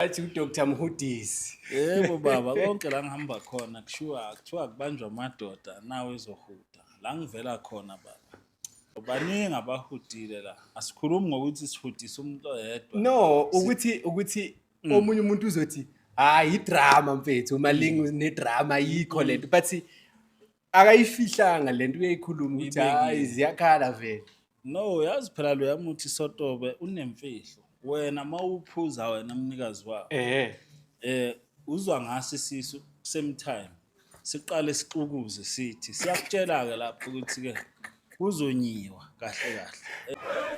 Athi uDr Mhudisi. Yebo baba, konke la ngihamba khona kushiwa kuthiwa kubanjwa amadoda nawe ezohuda. La ngivela khona baba. Baningi abahudile la. Asikhulumi ngokuthi sihudisa umuntu oyedwa. No, ukuthi omunye umuntu uzothi hayi, idrama mfethu, uMalinga nedrama, yikho lento, but akayifihlanga lento, uyayikhuluma ukuthi hayi, ziyakhala vele. No, yazi phela lo yamuthi sotobe unemfihlo. Wena mawuphuza, wena mnikazi wawo. Uzwa ngaso isisu same time. Siqale sixukuze sithi siyakutshela ke lapho ukuthi ke kuzonyiwa kahle kahle.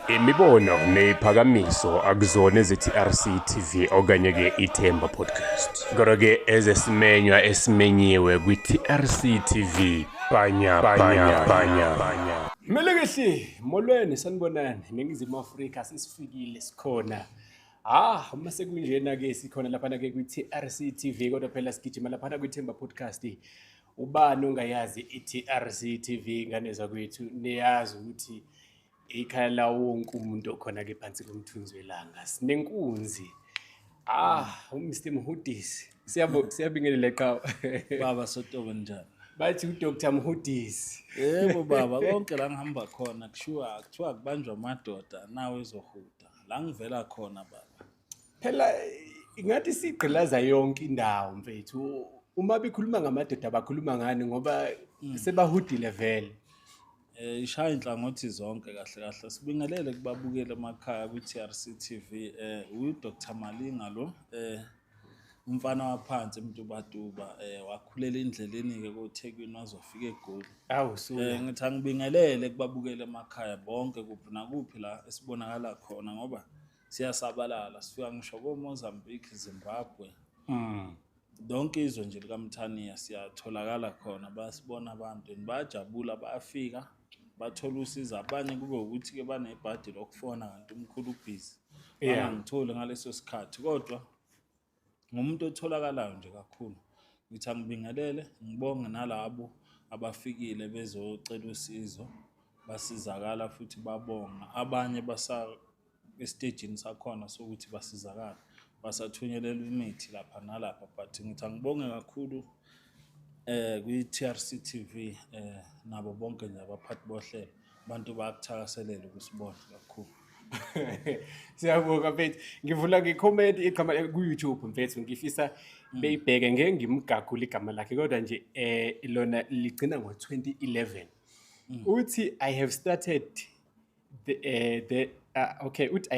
Imibono neyiphakamiso akuzona ezeTRC TV okanye ke iThemba Podcast. Kodwa ke ezesimenywa esimenyiwe kwi-TRC TV. Banya banya banya banya. Melekehli, molweni, sanibonani. Ningizimu Afrika, sesifikile, sikhona. Ah, uma sekunjena ke sikhona laphana ke kwi-TRC TV, kodwa phela sigijima laphana kwi-Themba Podcast. Ubani ongayazi i-TRC TV, ngane zakwethu? Niyazi ukuthi ikhaya la wonke umuntu okhona ke phansi komthunzi welanga. Sinenkunzi. Ah, uMr Mhudisi. Siyabo, siyabingelela qhawe. Baba Sotobe, njani? Bathi uDr Mhudisi. Yebo baba, konke la ngihamba khona kushiwa kuthiwa kubanjwa amadoda nawe ezohuda. La ngivela khona baba. Phela ingathi sigqilaza yonke indawo mfethu. Uma bekhuluma ngamadoda bakhuluma ngani, ngoba sebahudile vele? Ishaya inhlangothi zonke kahle kahle. Sibingelele kubabukeli emakhaya kwi-TRC TV. uDr Malinga lo, umfana waphansi eMtubatuba, wakhulela endleleni ke koThekwini, wazofika eGoli. Awu suka. Ngithi angibingelele kubabukeli emakhaya bonke, kuphi nakuphi la esibonakala khona, ngoba siyasabalala, sifika ngisho ko-Mozambique, Zimbabwe. Lonke izwe nje likaMthaniya siyatholakala khona, bayasibona abantu and bayajabula, bayafika bathola usizo. Abanye kube ukuthi-ke banebhadi lokufona kanti umkhulu ubhizi, bangangitholi ngaleso sikhathi, kodwa ngumuntu otholakalayo nje kakhulu. Ngithi angibingelele, ngibonge nalabo abafikile bezocela usizo, basizakala futhi babonga. Abanye basa esitejini sakhona sokuthi basizakale, basathunyelelwa imithi lapha nalapha, but ngithi angibonge kakhulu kwi-TRC TV, nabo bonke nje abaphathi bohlelo. Abantu bayakuthakaselela ukusibona kakhulu. Siyabonga mfethu. Ngivula nge-comment igama ku-YouTube mfethu, ngifisa beyibheke, ngeke ngimgagule igama lakhe, kodwa nje lona ligcina ngo-2011. Uthi, "I have started the okay," uthi,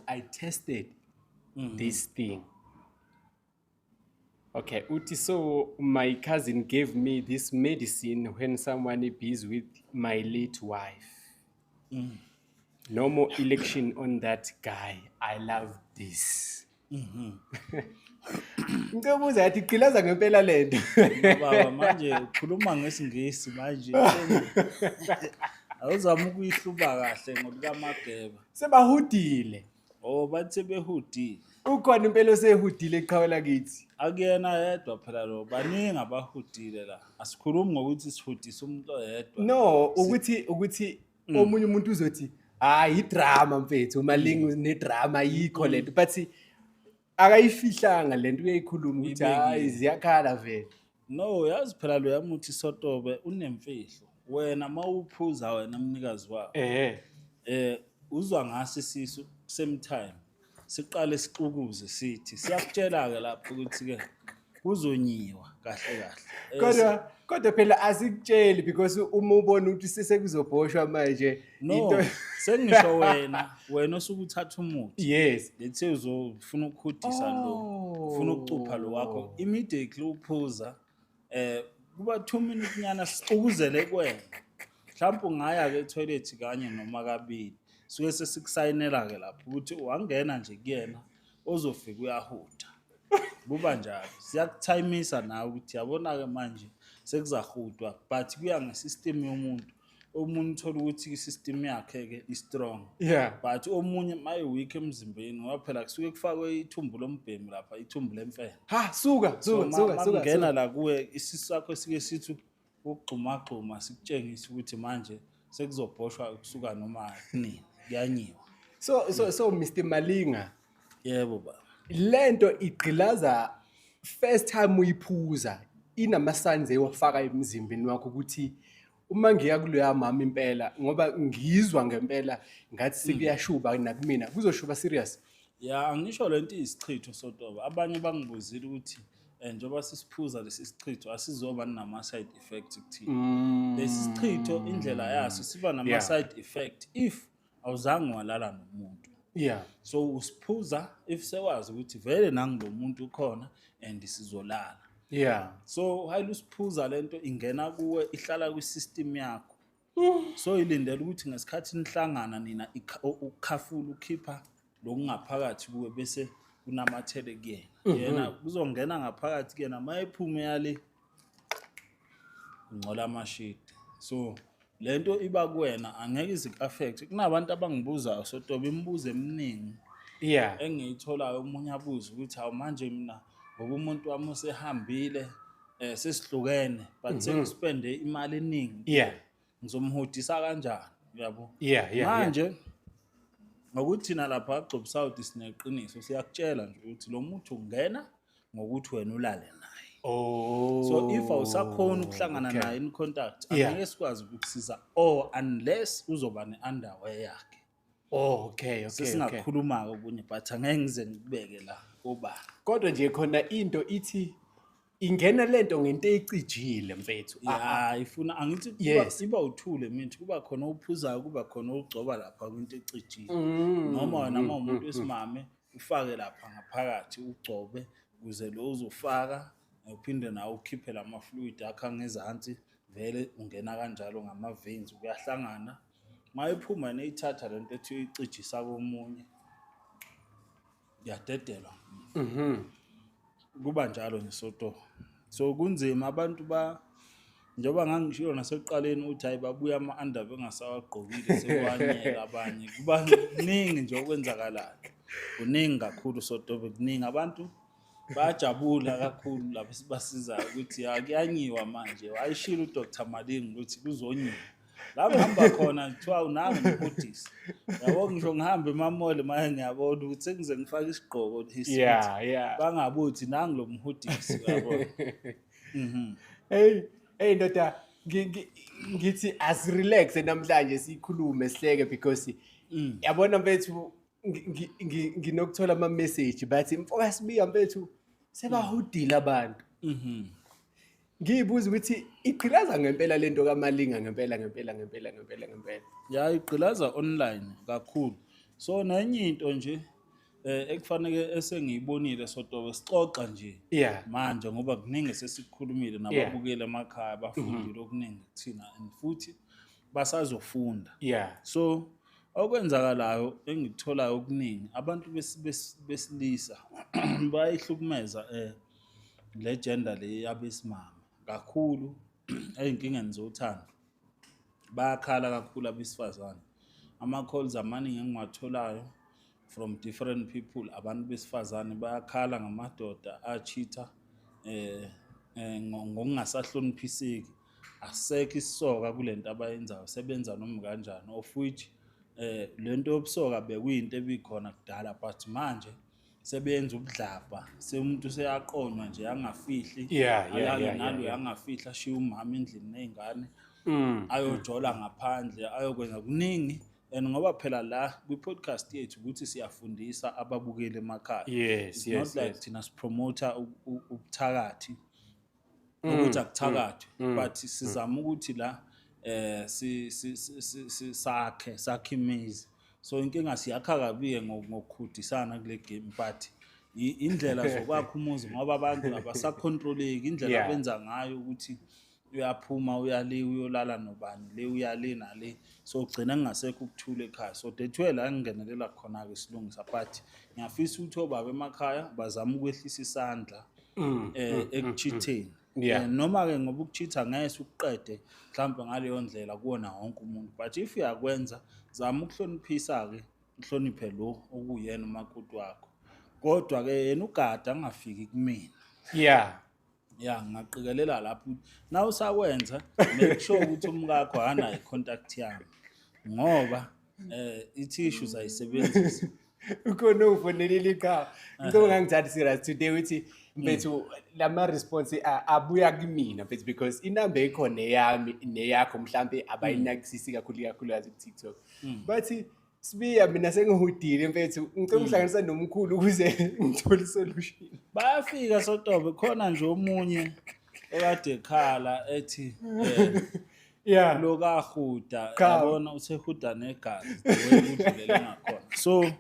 I tested this thing." Okay, uthi, "So my cousin gave me this medicine when someone busy with my late wife. No more election on that guy. I love this." Ngicela ukubuza, yathi igqilaza ngempela lento? Baba, manje ukhuluma ngesiNgisi manje, awuzama ukuyihluba kahle ngolukaMageba. Sebahudile. Oh, bathi sebehudile. Ukhona impela osehudile, eqhawe lakithi. Akuyena yedwa phela lo, baningi abahudile la. Asikhulumi ngokuthi sihudisa umuntu oyedwa. No, ukuthi omunye umuntu uzothi hayi, idrama mfethu, uMalinga nedrama, yikho lento, but akayifihlanga lento, uyayikhuluma ukuthi hayi, ziyakhala vele. No, yazi phela lo yamuthi sotobe unemfihlo. Wena mawuphuza, wena mnikazi wawo. Uzwa ngaso isisu same time. Siqale sixukuze sithi siyakutshela ke lapho ukuthi ke kuzonyiwa kahle kahle. Kodwa phela asikutsheli because uma ubona ukuthi sesekuzobhoshwa manje No, into sengisho wena osuke uthatha umuthi. Let's say uzofuna ukuhudisa lo, ufuna ukucupha lo wakho, immediately uphuza kuba 2 minutes nyana sixukuzele kuwena. Mhlawumbe ungaya ke etoilet kanye noma kabili. Suke sesikusayinela ke lapho ukuthi wangena nje kuyena ozofika uyahuda. Kuba njalo. Siyakuthayimisa nawe ukuthi yabona ke manje sekuzahudwa, but kuya ngesystem yomuntu. Omunye uthola ukuthi isystem yakhe ke i-strong. But omunye maye weak emzimbeni, ngoba phela kusuke kufakwe ithumbu lombhemi lapha, ithumbu lemfene. Ha, suka. So Suka, suka, suka. Makungena la kuwe, isisu sakho sike sithi ukugxumagxuma, sikutshengise ukuthi manje sekuzobhoshwa kusuka noma nini, kuyanyiwa. So Mr Malinga. Yebo baba. Lento igqilaza first time uyiphuza, inama-signs ewafaka emzimbeni wakho ukuthi uma ngiya kuloya mama impela, ngoba ngizwa ngempela ngathi sekuyashuba nakumina, kuzoshuba serious. Ya, angisho lento iyisichitho, sotoba. Abanye bangibuzile ukuthi njengoba sisiphuza lesi sichitho, asizoba nama-side effects kuthina? Lesi sichitho, indlela yaso siba nama-side effect if awuzange walala nomuntu. So usiphuza if sewazi ukuthi vele nangu lo muntu ukhona and sizolala. So while usiphuza, lento ingena kuwe, ihlala kwi-system yakho. So ilindele ukuthi ngesikhathi nihlangana nina ukukhafula, ukhipha lokungaphakathi kuwe bese kunamathele kuyena. Yena kuzongena ngaphakathi kuyena, uma ephume yale ungcola amashidi. So lento iba kuwena, angeke ize iku-affect. Kunabantu abangibuzayo, sotoba, imibuzo eminingi engiyitholayo. Omunye abuze ukuthi, hawu, manje mina ngoba umuntu wami usehambile, sesihlukene, but sengispende imali eningi, ngizomhudisa kanjani, uyabo? Yeah. Manje ngokuthi thina lapha Gcob South sineqiniso, siyakutshela nje ukuthi lo muntu ungena ngokuthi wena ulale naye. So if awusakhoni ukuhlangana naye in contact, angeke sikwazi ukukusiza, or unless uzoba ne-underwear yakhe. Oh, okay. Sesingakhuluma-ke okunye, but angeke ngize ngikubeke la obala. Kodwa nje khona into ithi ingena lento ngento ecijile, mfethu. Ya, ifuna angithi kuba, iba uthule mithi kuba khona ophuzayo, kuba khona ogcoba lapha kwinto ecijile, noma wena uma umuntu wesimame ufake lapha ngaphakathi, ugcobe ukuze lo uzofaka, uphinde nawe ukhiphe lama-fluid akho angezansi. Vele ungena kanjalo ngama-veins, kuyahlangana. Uma iphuma neyithatha lento ethi uyicijisa komunye, kuyadedelwa. Kuba njalo nje, soto. So kunzima, abantu ba njengoba ngangishilo nasekuqaleni ukuthi hayi, babuya ama-under bengasawagqokile, sekwanyela abanye. Kuba kuningi nje okwenzakalayo, kuningi kakhulu, sotobe, kuningi. Abantu bayajabula kakhulu lapho sibasizayo ukuthi ya, kuyanyiwa manje. Wayishilo uDr Malinga ukuthi kuzonyiwa. La ngihamba khona kuthiwa unangu umhudisi, yabo. Ngisho ngihambe ema-mall manje, ngiyabona ukuthi sengize ngifake isigqoko lesi ukuthi bangabuthi nangu lo mhudisi, uyabona. Hey, hey ndoda, ngithi asirelax namhlanje, sikhulume, sihleke, because yabona mfethu, nginokuthola ama message bathi, mfoka Sibiya mfethu, sebahudile abantu. Ngiyibuza ukuthi igqilaza ngempela lento kaMalinga, ngempela ngempela ngempela ngempela ngempela? Ya, igqilaza online kakhulu. So nenye into nje ekufanele esengiyibonile, sotobe, sixoxa nje manje ngoba kuningi sesikukhulumile nababukeli emakhaya, bafundile okuningi kuthina and futhi basazofunda. So okwenzakalayo engikutholayo okuningi, abantu besilisa bayihlukumeza le gender le yabesimame kakhulu ey'nkingeni zothando. Bayakhala kakhulu abesifazane. Ama-calls amaningi engiwatholayo from different people, abantu besifazane bayakhala ngamadoda achitha ngokungasahloniphiseki. Asisekho isisoka kulento abayenzayo, sebenza noma kanjani, of which lento yobusoka bekuyinto ebikhona kudala, but manje sebenza ubudlabha, seumuntu seyaqonywa nje angafihli, alale nalo, angafihli, ashiye umama endlini ney'ngane, ayojola ngaphandle, ayokwenza kuningi. And ngoba phela la kwi-podcast yethu ukuthi siyafundisa ababukeli emakhaya, it's not like thina sipromota ubuthakathi, ukuthi akuthakathwe, but sizama ukuthi la si si sakhe imizi. So inkinga siyakha kabi-ke ngokukhudisana kule game, but indlela zokwakha umuzi, ngoba abantu abasakhontroleki indlela abenza ngayo, ukuthi uyaphuma uyale uyolala nobani, le uyale nale, so ugcina kungasekho ukuthula ekhaya. So that's where la ngingenelela khona-ke, silungisa. But ngiyafisa ukuthi obaba emakhaya bazame ukwehlisa isandla ekuchitheni. Noma-ke ngoba ukuchitha ngeke sikuqede mhlawumbe ngaleyo ndlela kuwona wonke umuntu, but if uyakwenza, zama ukuhloniphisa-ke, uhloniphe lo okuyena umakoti wakho. Kodwa-ke yena ugada angafiki kumina. Ya, ngingaqikelela lapho ukuthi na usakwenza, make sure ukuthi umkakho akanayo i-contact yami, ngoba i-tissue uzayisebenzisa. Ukhona ungifonelile iqhawe. Ngicela ungangithathi serious today uthi mfethu lama response abuya kimina mfethu, because inamba ekhona eyami neyakho mhlambe abayinakisisi kakhulu kakhulukazi ku TikTok. Bathi, "Sibiya, mina sengihudile mfethu, ngicela ukuhlanganisa nomkhulu ukuze ngithole isolution." Bayafika sotobe, khona nje omunye okade ekhala ethi lokahuda. Cha. Yabona, usehuda negazi the way kudlulele ngakhona. So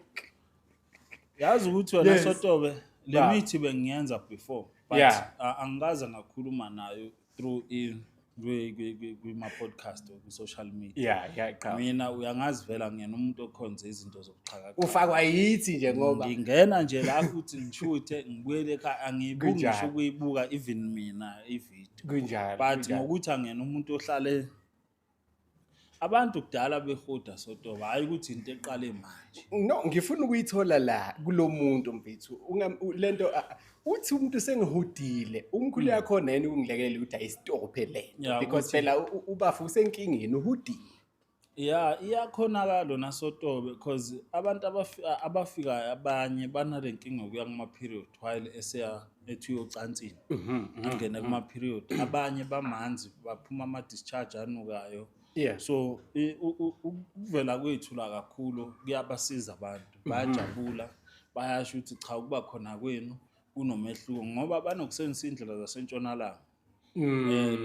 yazi ukuthi wena sotobe, le mithi bengiyenza before, but angikaze ngakhuluma nayo through kwima-podcast or kwi-social media. Yeah yeah cha. Mina uyangazi vela, ngiyena umuntu okhonze izinto zobuxhakaxhaka. Ufakwa yithi nje ngoba Ngingena nje la futhi ngishuthe, ngibuyele ekhaya, angiyibuki ngisho ukuyibuka even mina ividiyo. But ngokuthi angena umuntu ohlale abantu kudala behuda sotoba, hhayi ukuthi into eqale manje. No, ngifuna ukuyithola la kulo muntu mfethu. Lento uthi umuntu sengihudile, umkhulu yakhona yena ukungilekelela ukuthi ayistophe lento, because phela ubafu usenkingeni, uhudile. Ya, iyakhonakala nasotobe, because abantu abafikayo abanye banale nkinga yokuya kuma-period while eseya ethi uyocansini, angene kuma-period. Abanye bamanzi, baphuma ama-discharge anukayo. So ukuvela kwethu la kakhulu kuyabasiza abantu, bayajabula, bayasho ukuthi cha, ukuba khona kwenu kunomehluko, ngoba banokusebenzisa iy'ndlela zasentshonalanga,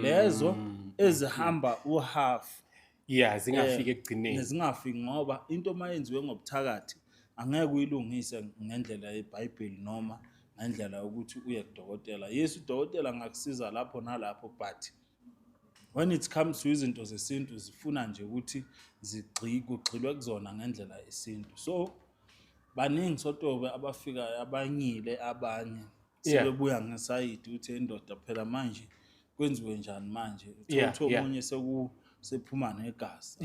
lezo ezihamba uhalf. Yeah, zingafiki ekugcineni. Nezingafiki, ngoba into uma yenziwe ngobuthakathi angeke uyilungise ngendlela yeBhayibheli noma ngendlela yokuthi uye kudokotela. Yes, udokotela angakusiza lapho nalapho, but when it comes to izinto zesintu zifuna nje ukuthi kugxilwe kuzona ngendlela yesintu. So baningi sotobe abafikayo, abanyile abanye sebebuya ngesayidi ukuthi indoda phela manje kwenziwe njani manje. Uthola omunye sephuma negazi.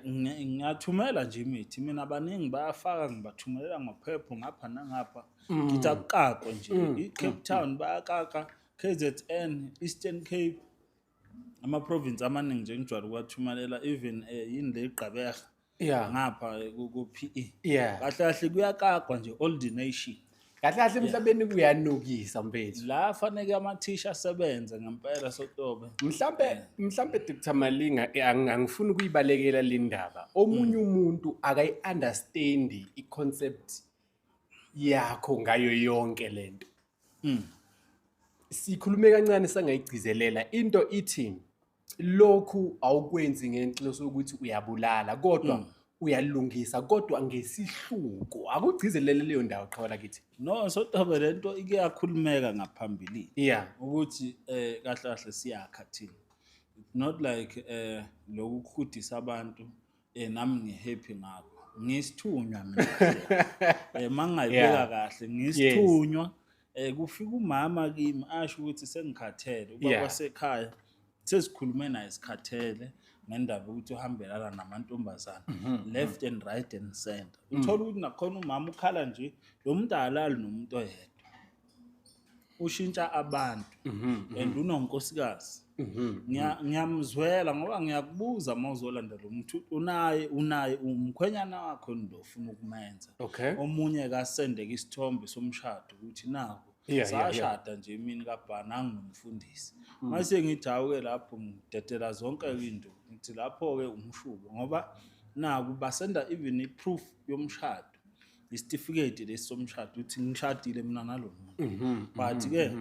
Ngiyathumela nje imithi mina, baningi bayafaka, ngibathumelela ngophepho ngapha nangapha. Ngithi akukakwe nje i-Cape Town bayakaka, KZN, Eastern Cape, ama-province amaningi nje ngijwayele ukuwathumelela, even yini le, iGqeberha ngapha ku-PE. Kahle kahle kuyakakwa nje all the nation. Kahle kahle emhlabeni kuyanukisa mfethu. La faneke amathisha asebenze ngempela sotobe. Mhlambe Dr Malinga, angifuni ukuyibalekela le ndaba. Omunye umuntu akayi-understand i-concept yakho ngayo yonke lento. Sikhulume kancane sangayigcizelela into ithi lokhu awukwenzi ngenhloso yokuthi uyabulala, kodwa uyalungisa, kodwa ngesihluku. Akugcizelele leyo ndawo qhawe lakithi. No sotobe, lento ike yakhulumeka ngaphambilini ukuthi kahle kahle siyakha thina. Not like lokhu kuhudisa abantu, nami ngihappy ngakho. Ngisithunywa mina. Mangayibeka kahle, ngisithunywa. Kufika umama kimi asho ukuthi sengikhathele, ubaba wasekhaya, sesikhulume naye, sikhathele ngendaba yokuthi uhambelana namantombazana left and right and center. Uthola ukuthi nakhona umama ukhala nje, lo muntu akalali nomuntu oyedwa, ushintsha abantu and unonkosikazi. Ngiyamzwela ngoba ngiyakubuza uma uzolandela umuntu, unaye umkhwenyana wakho ndo ofuna ukumenza. Omunye kasendeke isithombe somshado ukuthi naku sashada nje imini kabhana anginomfundisi. Mase ngithi hawu-ke, lapho ngidedela zonke into, ngithi lapho-ke umshubo, ngoba naku basenda even i-proof yomshado, isitifiketi lesi somshado ukuthi ngishadile mina nalo muntu. But-ke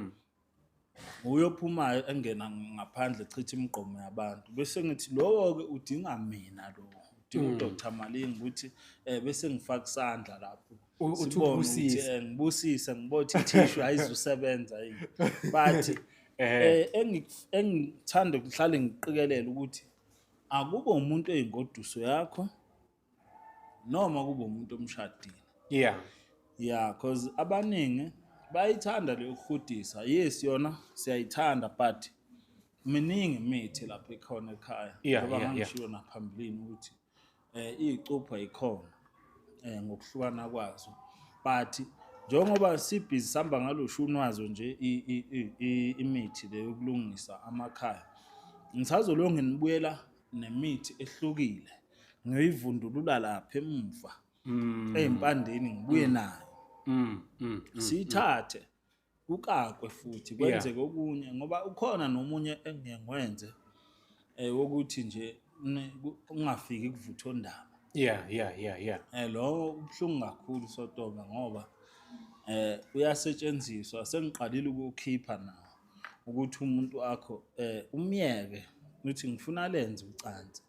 uyophumayo engena ngaphandle, chitha imigqomo yabantu. Bese ngithi lowo-ke udinga mina, lowo udinga uDr Malinga ukuthi bese ngifaka isandla lapho. Uthi Sibone ukuthi, ukubusise. Ngibusise, ngibothe ithishu ayizusebenza yini. But engithanda ukuhlale ngiqikelela ukuthi akube umuntu oyingoduso yakho noma kube umuntu omshadile. Yeah, cause abaningi bayithanda leyo kuhudisa. Yes, yona siyayithanda, but miningi imithi lapha ekhona ekhaya. Njengoba ngangishilo naphambilini ukuthi iy'cupho yikhona ngokuhlukana kwazo. But njengoba sibhizi sihamba ngalo shuni wazo nje imithi le yokulungisa amakhaya, ngisazolokhu nginibuyela nemithi ehlukile, ngiyoyivundulula lapha emuva. Ey'mpandeni ngibuye nayo. Siyithathe kukakwe futhi kwenzeke okunye, ngoba ukhona nomunye engiye ngwenze wokuthi nje ungafiki kuvuthondaba. Lowo ubuhlungu kakhulu Sotobe, ngoba uyasetshenziswa, sengiqalile ukuwukhipha nawo ukuthi umuntu wakho umyeke uthi ngifuna lenze ucansi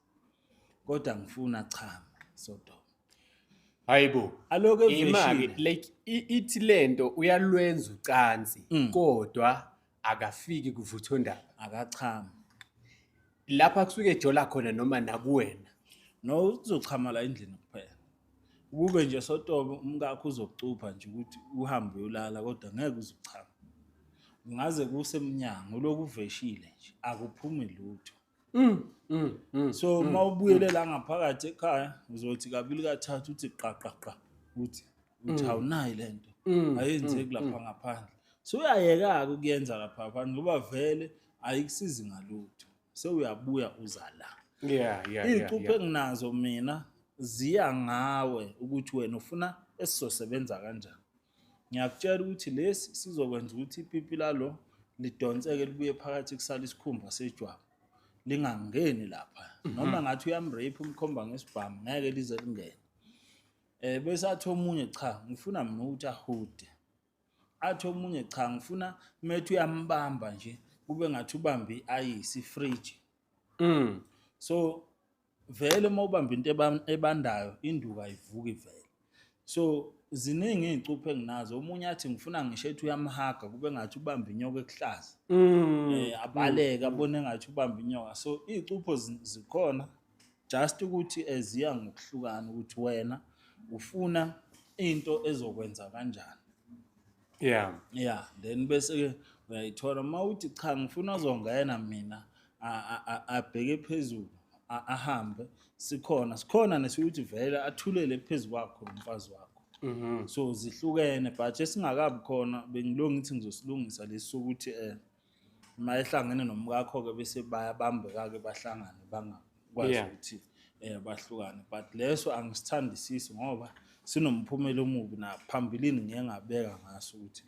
kodwa ngifuna chama Sotobe. Hayibo. Aloku Ima-ke, eveshile. like ithi lento uyalwenza ucansi kodwa akafiki kuvuthondaba. Akachama. Lapha kusuke ejola khona noma nakuwena. No, uzochama la endlini kuphela. Kube nje Sotobe umkakho uzokucupha nje ukuthi uhambe uyolala kodwa ngeke uzuchama. Ungaze kusemnyango uloku uveshile nje akuphumi lutho. So uma ubuyele la ngaphakathi ekhaya uzothi kabili kathathu uthi qa qa qa uthi awunayo lento ayenzeki lapha ngaphandle. So uyayeka-ke ukuyenza lapha ngaphandle ngoba vele ayikusizi ngalutho. Sewuyabuya uza la. Iy'cupho enginazo mina ziya ngawe ukuthi wena ufuna esizosebenza kanjani. Ngiyakutshela ukuthi lesi sizokwenza ukuthi ipipi lalo lidonseke libuye phakathi kusale isikhumba sejwabu lingangeni lapha. Noma ngathi uyamrape umkhomba ngesibhamu ngeke lize lingene. Bese athi omunye cha ngifuna mina ukuthi ahude. Athi omunye cha ngifuna methi uyambamba nje kube ngathi ubambe i-ayisi ifriji. So vele uma ubamba into ebandayo induku ayivuki vele. So ziningi iy'cupho enginazo. Omunye athi ngifuna ngisho ethi uyamhaga kube ngathi ubamba inyoka ekuhlaza. Abaleke abone engathi ubamba inyoka. So iy'cupho zikhona just ukuthi ziya ngokuhlukana ukuthi wena ufuna into ezokwenza kanjani. Yeah, then bese-ke uyayithola. Uma uthi cha ngifuna azongena mina abheke phezulu ahambe, sikhona sikhona nesikuthi vele athulele phezu kwakho lo mfazi wakho. So zihlukene, but esingakabi khona bengilonga ngithi ngizosilungisa lesi sokuthi uma ehlangene nomkakho-ke bese bayabambeka-ke bahlangane bangakwazi ukuthi bahlukane. But leso angisithandisisi ngoba sinomphumela omubi, naphambilini ngiye ngabeka ngaso ukuthi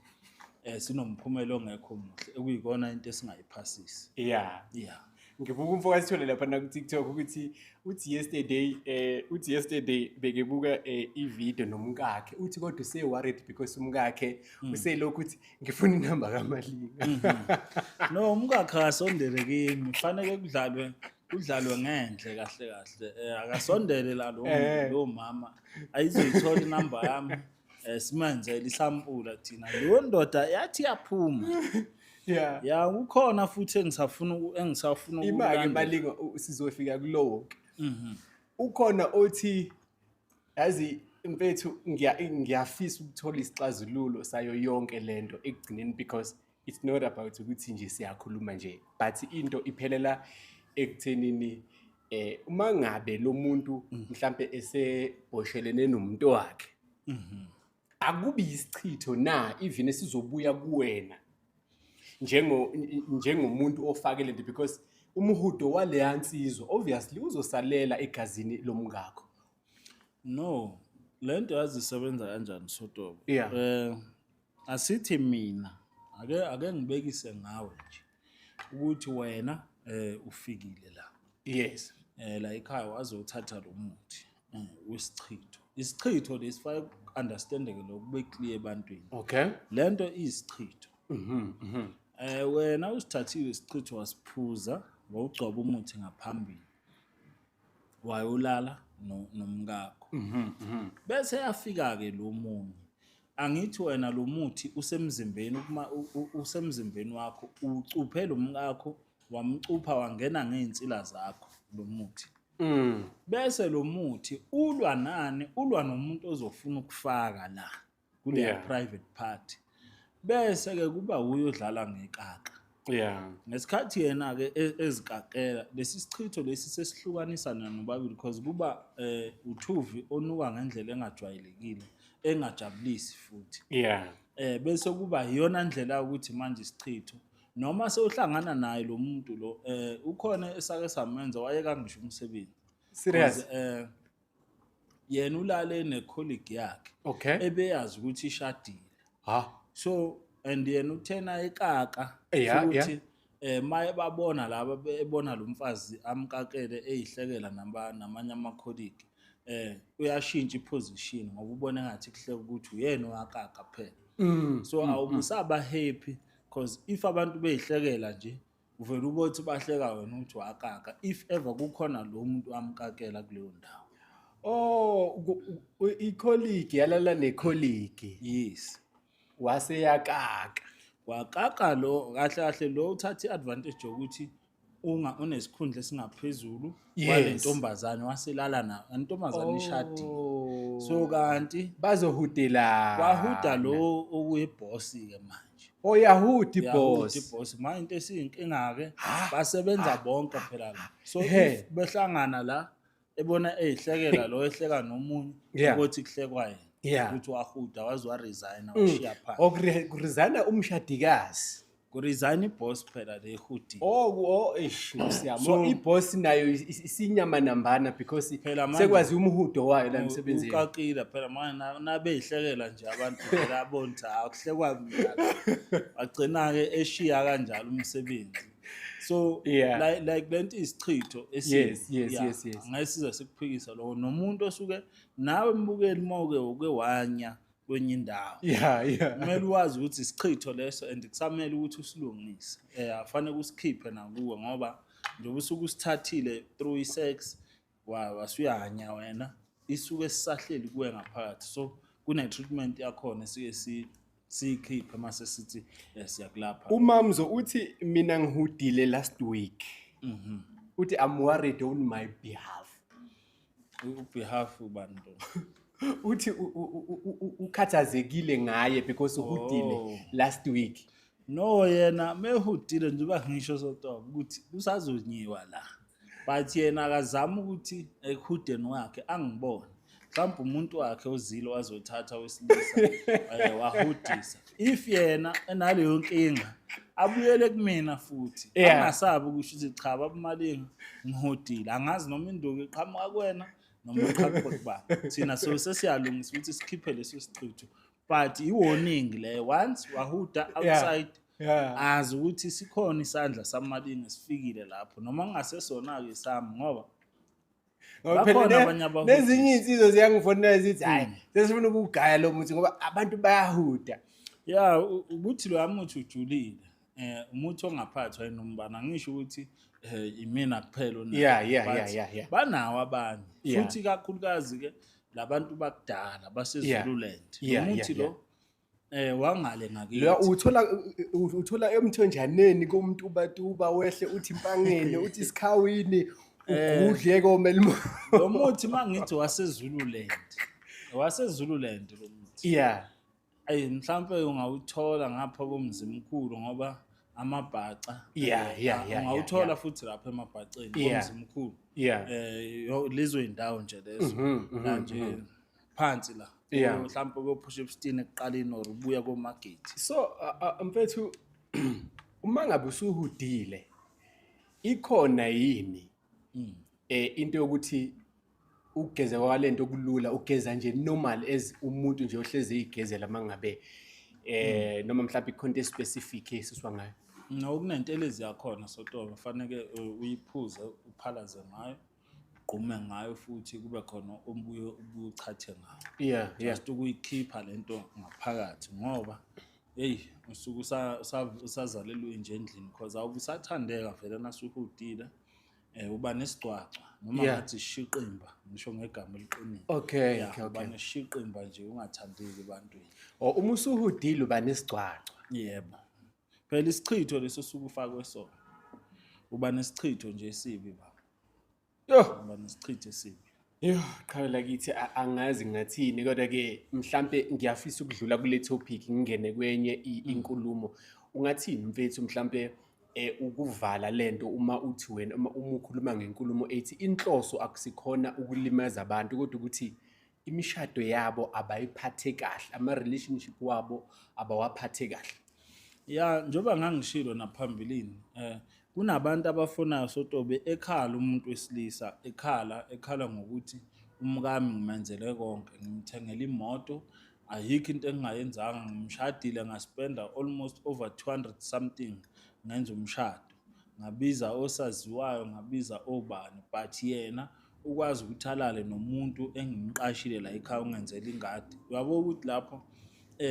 sinomphumela ongekho muhle ekuyikona into esingayiphasisi. Ngibuka umfo kaSithole lapha na ku-TikTok ukuthi uthi yesterday uthi yesterday bekebuka i-video nomkakhe, uthi kodwa use worried because umkakhe uselokhu uthi ngifuna inamba kaMalinga. No, umkakhe akasondele kimi, kufanele kudlalwe ngendle kahle kahle. Akasondele la lo mama ayizoyithola inamba yami. Simenzele isampula thina. Leyo ndoda yathi yaphuma. Ya, kukhona futhi engisafuna Ima-ke ukulandela. Malinga, sizofika kulowo ke. Ukhona othi yazi mfethu ngiyafisa ukuthola isixazululo sayo yonke lento ekugcineni, because it's not about ukuthi nje siyakhuluma nje, but into iphelela ekuthenini uma ngabe lo muntu mhlambe eseboshelene nomuntu wakhe, akubi isichitho na even esizobuya kuwena njengomuntu ofake lento, because umhudo waleya nsizwa obviously uzosalela egazini lomngakho. No, lento yazi isebenza kanjani Sotobe? Asithi mina ake ngibekise ngawe nje ukuthi wena ufikile la. La ekhaya wazothatha lo muthi wesichitho. Isichitho lesifake understandeke lokube clear ebantwini. Lento iyisichitho. Wena usithathile isichitho wasiphuza, wawugcoba umuthi ngaphambili. Wayolala nomkakho. Bese yafika ke lo munye. Angithi wena lo muthi usemzimbeni, uma usemzimbeni wakho, ucuphe lo mkakho, wamcupha wangena ngey'nsila zakho lo muthi. Bese lo muthi ulwa nani? Ulwa nomuntu ozofuna ukufaka la kule private party. Bese ke kuba uye odlala ngekaka. Ngesikhathi yena ke ezikakela lesi sichitho lesi sesihlukanisa nobabili, because kuba uthuvi onuka ngendlela engajwayelekile, engajabulisi futhi. Bese kuba iyona ndlela ukuthi manje isichitho noma sewuhlangana naye lo muntu lo, ukhona esake samenza wayeka ngisho umsebenzi. Serious? Because, Yena ulale ne-colleague yakhe ebeyazi ukuthi ishadile. So and yena uthena ekaka futhi maye babona laba ebona lo mfazi amkakele eyihlekela namanye ama-colleague, uyashintsha i-position ngoba ubona engathi kuhleka ukuthi uyena owakaka phela. So awubusaba happy because if abantu beyihlekela nje uvele ubothi bahleka wena ukuthi wakaka, if ever kukhona lo muntu amkakela kuleyo ndawo. Oh, i-colleague yalala ne-colleague. Yes. Wase yakaka. Wakaka lo, kahle kahle lo uthatha i-advantage yokuthi unesikhundla esingaphezulu kwale ntombazane, waselala nayo. Intombazane ishadile. So kanti bazohudelana. Wahuda lo okuyiboss ke manje. Oh, yahuda Yahuda iboss. iboss. Manje into esiyinkinga ke basebenza bonke phela la. So if behlangana la ebona eyihlekela lo ehleka nomunye ukuthi kuhlekwa yena. Ukuthi wahuda waze wa-resign washiya phansi. Okuresigna umshadikazi. Kuresign iboss phela le ehudile. Oh, eish, Nkosi yami. So Iboss nayo isinyama nambana because Phela manje sekwazi umhudo wayo la emsebenzini. Ukakile phela manje nabeyihlekela nje abantu phela abona ukuthi akuhlekwa mina. Bagcina ke eshiya kanjalo umsebenzi. So like lento isichitho esibi. Yes. Angeke size sikuphikisa lokho. Nomuntu osuke nawe mbukeli mawuke uke wanya kwenye indawo. Kumele wazi ukuthi isichitho leso and kusamele ukuthi usilungise. Afanele usikhiphe nakuwe ngoba njengoba usuke usithathile through i-sex wasuyanya wena, isuke sisahleli kuwe ngaphakathi. So kune treatment yakhona esike siyikhiphe mase sithi siyakulapha. Umamzo uthi mina ngihudile last week. Uthi I'm worried on my behalf. Behalf ubani lo? Uthi ukhathazekile ngaye because uhudile last week. No, yena mehudile njengoba ngisho sotoba ukuthi usazonyiwa la. But yena akazama ukuthi ekuhudeni wakhe angibone. Mhlawumbe umuntu wakhe ozile wazothatha wesilisa, wahudisa. If yena enaleyo nkinga abuyele kumina futhi. Angasabi ukusho ukuthi cha baba Malinga ngihudile. Angazi noma induku iqhamuka kuwena noma iqhamuka kubani. Thina so sesiyalungisa ukuthi sikhiphe leso sichitho. But i-warning leyo, once wahuda outside, azi ukuthi sikhona isandla samalinga sifikile lapho noma kungasesona-ke sami ngoba Ngoba phela bakhona abanye abahudisi. Nezinye iy'nsizwa ziyangifonela zithi hhayi sesifuna ukugaya lo muthi ngoba abantu bayahuda. Ya, ukuthi loya muthi ujulile, umuthi ongaphathwa yinombani, angisho ukuthi imina kuphela onawo, but banawo abanye. Futhi kakhulukazi-ke labantu bakudala baseZululand. Lo muthi lo, wangale ngakithi. Lo uthola emthonjaneni komtubatuba wehle uthi impangeni uthi isikhawini ugudle komelimo. Lo muthi mangithi waseZululand. WaseZululand lo muthi. Ayi mhlambe ungawuthola ngapha komzimkhulu ngoba amabhaca. Ungawuthola futhi lapha emabhaceni komzimkhulu. Lezo indawo nje lezo. La nje phansi la. Mhlambe kophusha ebusitini ekuqaleni or ubuya koMagethi. So mfethu uma ngabe usuhudile ikhona yini into yokuthi ukugeza kwalento kulula, ugeza nje normal as umuntu nje ohlezi eyigezela mangabe noma mhlawumbe ikhona into specific esuswa ngayo? No, kunentelezi yakhona sotoba fanele uyiphuze uphalaze ngayo, ugqume ngayo futhi kube khona ombuye ubuye uchathe ngayo. Just ukuyikhipha lento ngaphakathi ngoba hey usuke usazalelwe nje endlini because awubusathandeka vele nasuhudile. Uba nesigcwagcwa noma ngathi ishiqimba ngisho ngegama eliqinile. Uba neshiqimba nje ungathandeki ebantwini. Oh, uma usuhudile uba nesigcwagcwa. Yebo. Phela isichitho leso osuke ufakwe sona. Uba nesichitho nje esibi baba. Yo. Uba nesichitho esibi. Yo, qhawe lakithi angazi ngathini kodwa ke mhlambe ngiyafisa ukudlula kule topic ngingene kwenye inkulumo. Ungathini mfethu mhlambe ukuvala lento uma uthi wena uma ukhuluma ngenkulumo ethi inhloso akusikhona ukulimaza abantu kodwa ukuthi imishado yabo abayiphathe kahle, ama relationship wabo abawaphathe kahle. Ya, njengoba ngangishilo naphambilini, kunabantu abafonayo sotobe ekhala umuntu wesilisa, ekhala ngokuthi Umkami ngimenzele konke, ngimthengele imoto, ayikho into engingayenzanga, ngimshadile, ngaspenda almost over 200 something ngenza umshado, ngabiza osaziwayo, ngabiza obani, but yena ukwazi ukuthi alale nomuntu engimqashile la ekhaya ungenzela ingadi. Uyabo ukuthi lapho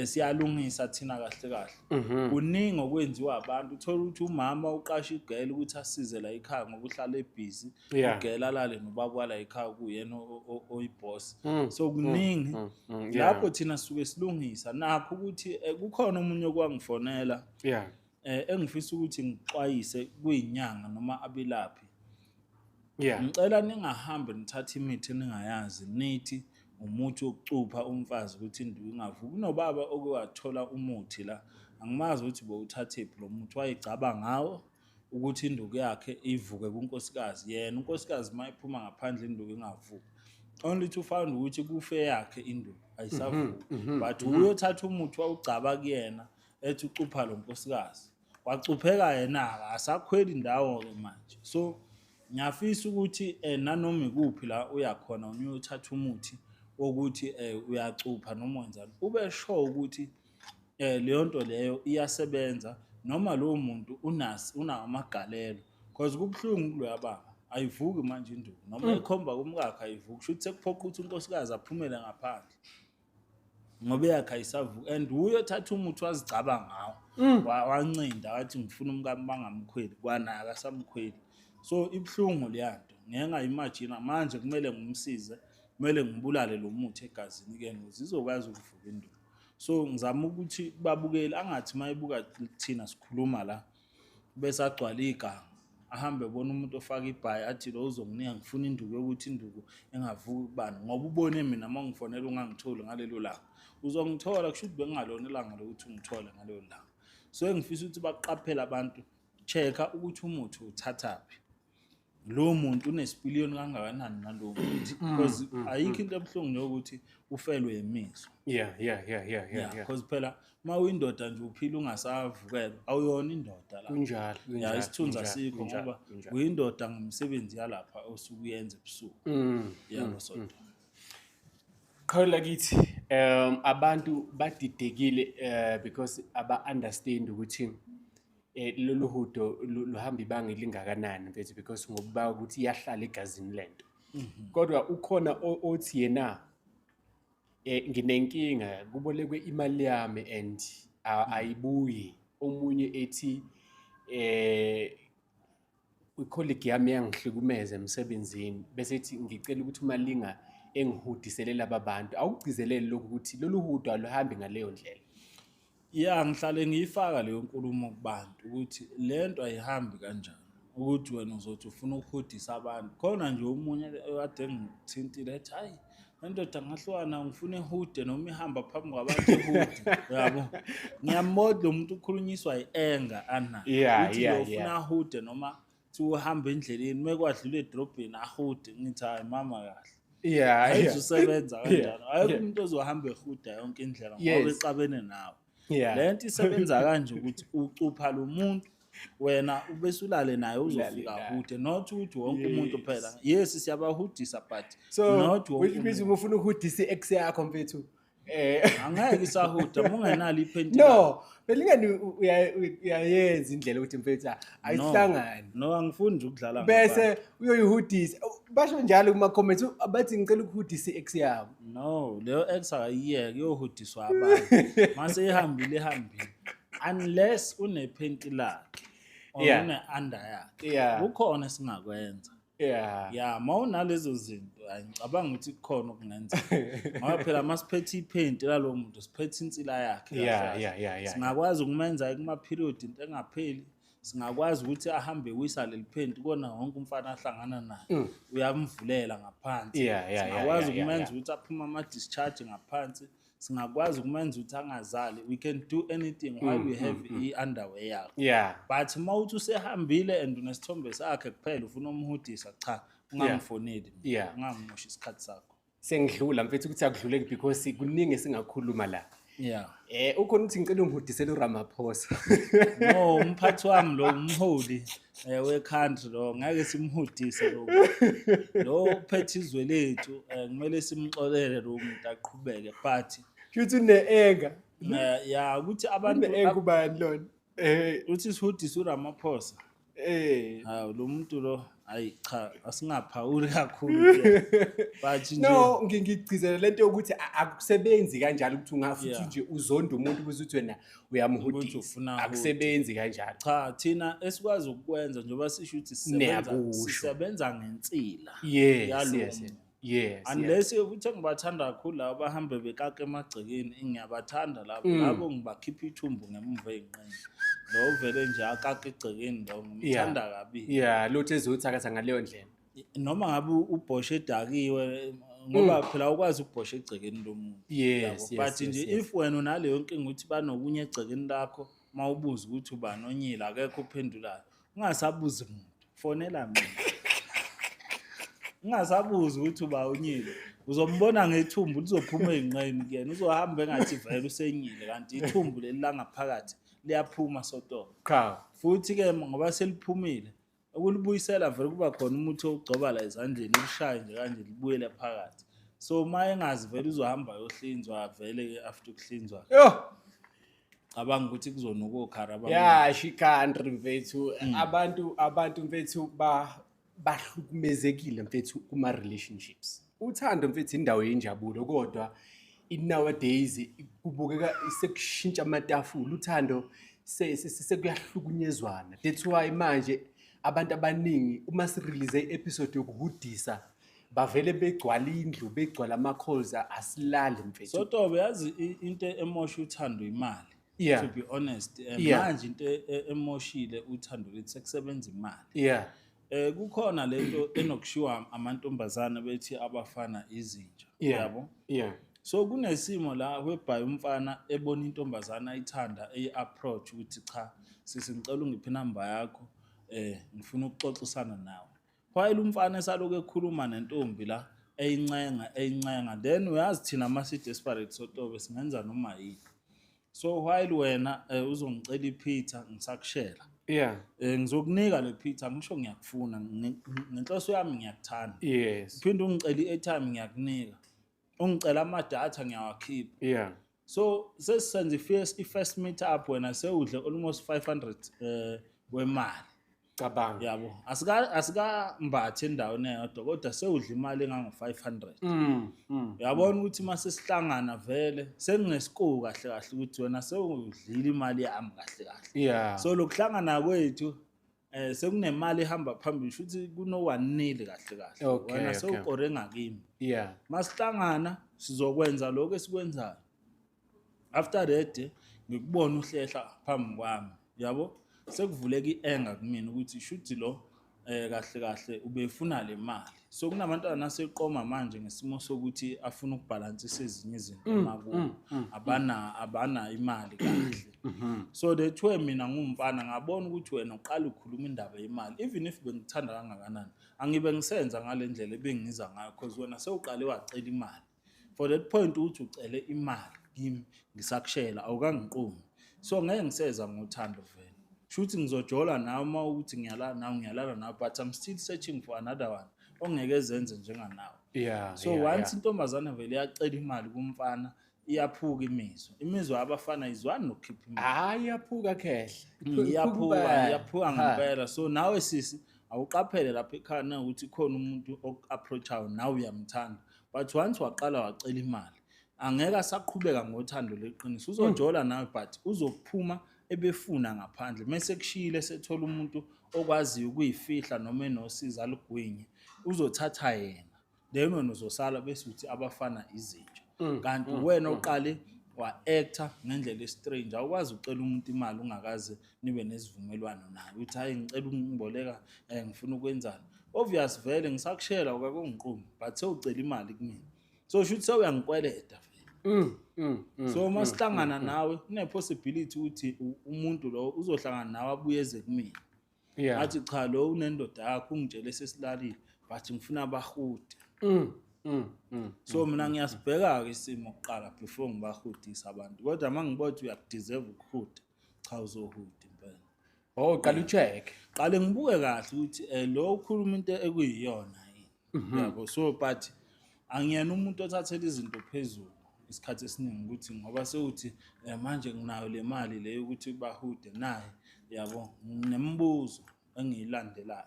siyalungisa thina kahle kahle. Kuningi okwenziwa abantu, uthola ukuthi umama uqasha igele ukuthi asize la ekhaya ngoba uhlala ebhizi, ugele alale nobaba wala ekhaya kuyena oyiboss. So kuningi lapho thina sisuke silungisa nakho ukuthi kukhona omunye okwangifonela engifisa ukuthi ngixwayise kuyinyanga noma abelaphi. Ngicela ningahambe nithathe imithi eningayazi, nithi umuthi wokucupha umfazi ukuthi induku ingavuki. Kunobaba oke wathola umuthi la, angimazi ukuthi bowuthathephi lo muthi, wayegcaba ngawo ukuthi induku yakhe ivuke kunkosikazi. Yena unkosikazi uma ephuma ngaphandle induku ingavuki, only to find ukuthi kufe yakhe induku ayisavuki, but uyothatha umuthi wawugcaba kuyena ethi ucupha lo nkosikazi, wacupheka yena-ke, asakhweli indawo-ke manje. So ngiyafisa ukuthi nanoma ikuphi la uyakhona uyothatha umuthi wokuthi uyacupha noma wenzani, ube sure ukuthi leyo nto leyo iyasebenza noma lowo muntu unawo amagalelo, because kubuhlungu kuloya baba, ayivuki manje induku noma ikhomba kumkakhe ayivuki, kusho ukuthi sekuphoqa ukuthi unkosikazi aphumele ngaphandle ngoba eyakhe ayisavuki. And uyothatha umuthi wazigcaba ngawo, wancinda wathi ngifuna umkami bangamkhweli, kwanaye akasamkhweli. So ibuhlungu leya nto, ngeke ngayimagina manje kumele ngimsize, kumele ngibulale lo muthi egazini kuyena ukuze izokwazi ukuvuka induku. So ngizama ukuthi babukele, angathi uma ebuka thina sikhuluma la bese agcwala iganga, ahambe ebona umuntu ofaka ibhayi athi lo uzonginika, ngifuna induku yokuthi induku engavuki kubani, ngoba ubone mina uma ngifonela ungangitholi ngalelo langa. Uzongithola, kusho ukuthi bekungalona ilanga lokuthi ungithole ngalelo langa. So engifisa ukuthi baqaphele abantu, check-a ukuthi umuthi uthathaphi, lowo muntu unesipiliyoni kangakanani nalowo muthi, because ayikho into ebuhlungu njengokuthi ufelwe imizwa. Because phela uma uyindoda nje uphila ungasavukelwa, awuyona indoda la. Kunjalo, kunjalo, isithunzi kunjalo, asikho kunjalo, ngoba kunjalo. uyindoda ngemisebenzi yalapha osuke uyenza ebusuku. Yabo so. Qhawula kithi, abantu badidekile because aba understand ukuthi lolu hudo luhamba ibanga elingakanani mfethu, because ngokuba ukuthi iyahlala egazini lento. Kodwa ukhona othi yena nginenkinga, kubolekwe imali yami and ayibuyi. Omunye ethi i-colleague yami yangihlukumeza emsebenzini, bese ethi ngicela ukuthi uMalinga engihudisele laba bantu. Awugcizeleli lokhu ukuthi lolu hudo aluhambi ngaleyo ndlela? Ya, ngihlale ngiyifaka leyo nkulumo kubantu ukuthi le nto ayihambi kanjani, ukuthi wena uzothi ufuna ukuhudisa abantu. Khona nje omunye ekade engithintile ethi hayi le ndoda ngahlukana, ngifuna ihude noma ihamba phambi kwabantu ihude, uyabo. Ngiyambona lo muntu ukhulunyiswa yi-anger ana uthi lo ufuna ahude noma thi uhamba endleleni mekwadlula edrobheni ahude, ngithi hayi mama kahle. Ayizusebenza kanjalo. Ayikho umuntu ozohamba ehuda yonke indlela ngoba exabene nawe. Le nto isebenza kanje ukuthi ucupha lo muntu wena ubese ulale naye uzofika Ulale naye. hude, not ukuthi wonke umuntu phela. Yes, siyabahudisa but So, not wonke which means umuntu. uma ufuna ukuhudisa i-ex yakho mfethu, Angeke isahuda uma ungenalo iphenti. No, belingani uyayenza indlela ukuthi mfethu ayihlangani. No, angifuni nje ukudlala Bese ngabantu. uyoyihudisa. Basho njalo kuma comments bathi ngicela ukuhudisa i-ex yami. No, leyo ex akayiyeke, iyohudiswa abantu. Mase ihambile ihambile. Unless unephenti lakhe or une-under yakhe. Kukhona esingakwenza. Ya, mawunalezo zinto, hayi, ngicabanga ukuthi kukhona okungenzeka. Ngoba phela masiphethe iphenti lalowo muntu, siphethe insila yakhe kahle kahle. Singakwazi ukumenza kuma-period into engapheli. Singakwazi ukuthi ahambe ewisa leli phenti kona wonke umfana ahlangana naye. Uyamvulela ngaphansi. Singakwazi ukumenza ukuthi aphume ama-discharge ngaphansi. Singakwazi ukumenza ukuthi angazali. We can do anything while we have i-underwear yakho. But uma uthi usehambile and unesithombe sakhe kuphela ufuna umhudisa, cha, ungangifoneli mina. Ungangomoshi isikhathi sakho. Sengidlula mfethu ukuthi akudluleki because kuningi esingakhuluma la. Yeah. Ukhona uthi ngicela ungihudisele uRamaphosa. No, umphathi wami lo, umholi we-country lo, ngeke simhudise lo. Lo uphethe izwe lethu, kumele simxolele lo muntu aqhubeke, but Shuthi une-anger. Ya, ukuthi abantu Une-anger ubani lona? Uthi sihudise uRamaphosa. Hawu, lo muntu lo, hayi cha, asingaphawuli kakhulu kuyena. But nje No, ngigcizelela lento yokuthi akusebenzi kanjalo ukuthi ungafuthi nje uzonda umuntu ukuze uthi wena uyamhudisa. Ukuthi ufuna ahudi. Akusebenzi kanjalo. Cha, thina esikwazi ukukwenza njengoba sisho ukuthi Niyakusho. sisebenza ngensila yalowo muntu. Unless ukuthi engibathanda kakhulu labo bahambe bekaka emagcekeni, ngiyabathanda labo. Labo ngibakhipha ithumbu ngemuva ey'nqeni. Lo vele nje akaka egcekeni lo, ngimthanda kabi. Yeah, lutho ezothakatha ngaleyo ndlela. Noma ngabe ubhoshe edakiwe, ngoba phela awukwazi ukubhosha egcekeni lomuntu. Yabo. But nje if wena unaleyo nkinga ukuthi banokunye egcekeni lakho, uma ubuza ukuthi ubani onyile, akekho ophendulayo. Ungasabuzi muntu, fonela mina. Ungasabuzi ukuthi uba unyile. Uzombona ngethumbu lizophuma ey'nqeni kuyena, uzohamba engathi vele usenyile, kanti ithumbu leli langaphakathi liyaphuma sotobe. Cha. Futhi-ke ngoba seliphumile, ukulibuyisela vele kuba khona umuthi owugcoba la ezandleni, ulishaye nje kanje libuyele phakathi. So uma engazi vele uzohamba ayohlinzwa vele-ke after ukuhlinzwa. Yo! Cabanga ukuthi kuzonuka okhara abantu. Yeah, she country mfethu. Abantu mfethu bahlukumezekile mfethu kuma relationships. Uthando mfethu indawo yenjabulo, kodwa in nowadays kubukeka sekushintsha amatafula. Uthando sekuyahlukunyezwana. That's why manje abantu abaningi uma si-release i-episode yokuhudisa bavele begcwala indlu, begcwala ama-calls, asilali mfethu. Sotobe, yazi into emosha uthando imali. To be honest, manje into emoshile uthando lethu sekusebenza imali. Kukhona lento enokushiwa amantombazana bethi abafana izinja. Yabo? So kunesimo la whereby umfana ebona intombazana ayithanda, eyi-approach ukuthi cha, sisi ngicela ungiphe inamba yakho, ngifuna ukuxoxisana nawe. While umfana esalokhu ekhuluma nentombi la, eyincenga, eyincenga, then uyazi thina uma si-desperate sotobe singenza noma yini. So while wena uzongicela iphitha ngisakushela. Ngizokunika le phitha, ngisho ngiyakufuna, ngenhloso yami ngiyakuthanda. Uphinde ungicele i-airtime ngiyakunika. Ungicela amadatha ngiyawakhipha. So sesisenza i-first meet up, wena sewudle almost 500 wemali. Cabanga. Yabo. Asikambathi endaweni eyodwa kodwa sewudla imali engango 500. Uyabona ukuthi mase sihlangana vele senginesiko kahle kahle ukuthi wena sewudlile imali yami kahle kahle. So lokuhlangana kwethu sekunemali ehamba phambili, futhi kuno 1-0 kahle kahle. Wena sewukore ngakimi. Masihlangana sizokwenza lokho esikwenzayo. After that ngikubona uhlehla phambi kwami. Yabo? Sekuvuleka i-anger kumina ukuthi shuthi lo kahle kahle ubefuna le mali. So kunabantwana aseqoma manje ngesimo sokuthi afuna ukubhalansisa ezinye izinto emakubo. Abana imali kahle. So that way mina ngumfana ngabona ukuthi wena uqala ukukhuluma indaba yemali, even if bengikuthanda kangakanani, angibe ngisenza ngale ndlela ebengiza ngayo, because wena sewuqale wacela imali. For that point ukuthi ucele imali kimi ngisakushela awukangiqomi. So ngeke ngiseza ngothando vele. Shuthi ngizojola nawe uma ukuthi ngiyalala nawe, ngiyalala nawe, but I'm still searching for another one ongeke ezenze njenganawe. So once intombazane vele iyacela imali kumfana, iyaphuka imizwa. Imizwa yabafana izwani nokukhipha imali. Hayi, iyaphuka khehla. Iyaphuka, Iphuka iyaphuka ha. ngempela. So nawe sisi awuqaphele lapha ekhaya na ukuthi khona umuntu oku-approach-ayo nawe uyamthanda. But once waqala wacela imali, angeke asaqhubeka ngothando leqiniso. Uzojola nawe but uzophuma ebefuna ngaphandle. Mase kushiyile sethola umuntu okwaziyo ukuyifihla noma enosizo alugwinye, uzothatha yena. Then wena uzosala bese uthi abafana izinja. Kanti wena oqale wa-actor ngendlela e-strange. Awukwazi ukucela umuntu imali ungakaze nibe nesivumelwano naye. Uthi hayi ngicela ungiboleka, ngifuna ukwenzani. Obvious vele ngisakushela awukakongiqumi, but sewucela imali kumina. So shuthi sewuyangikweleta vele. So uma sihlangana nawe kune-possibility ukuthi umuntu lo uzohlangana nawe abuye eze kumina. Athi cha lo unendoda yakho ungitshele sesilalile, but ngifuna bahude. So mina ngiyasibheka-ke isimo kuqala before ngibahudisa abantu, kodwa uma ngibona ukuthi uyakudeserve ukuhuda, cha, uzohuda impela. Oh, qala ucheck. Qale ngibuke kahle ukuthi lo ukhuluma into ekuyiyona yini, yabo. So but angiyena umuntu othathela izinto phezulu isikhathi esiningi, ukuthi ngoba sewuthi manje nginayo le mali le yokuthi bahude naye, yabo, nginemibuzo engiyilandelayo.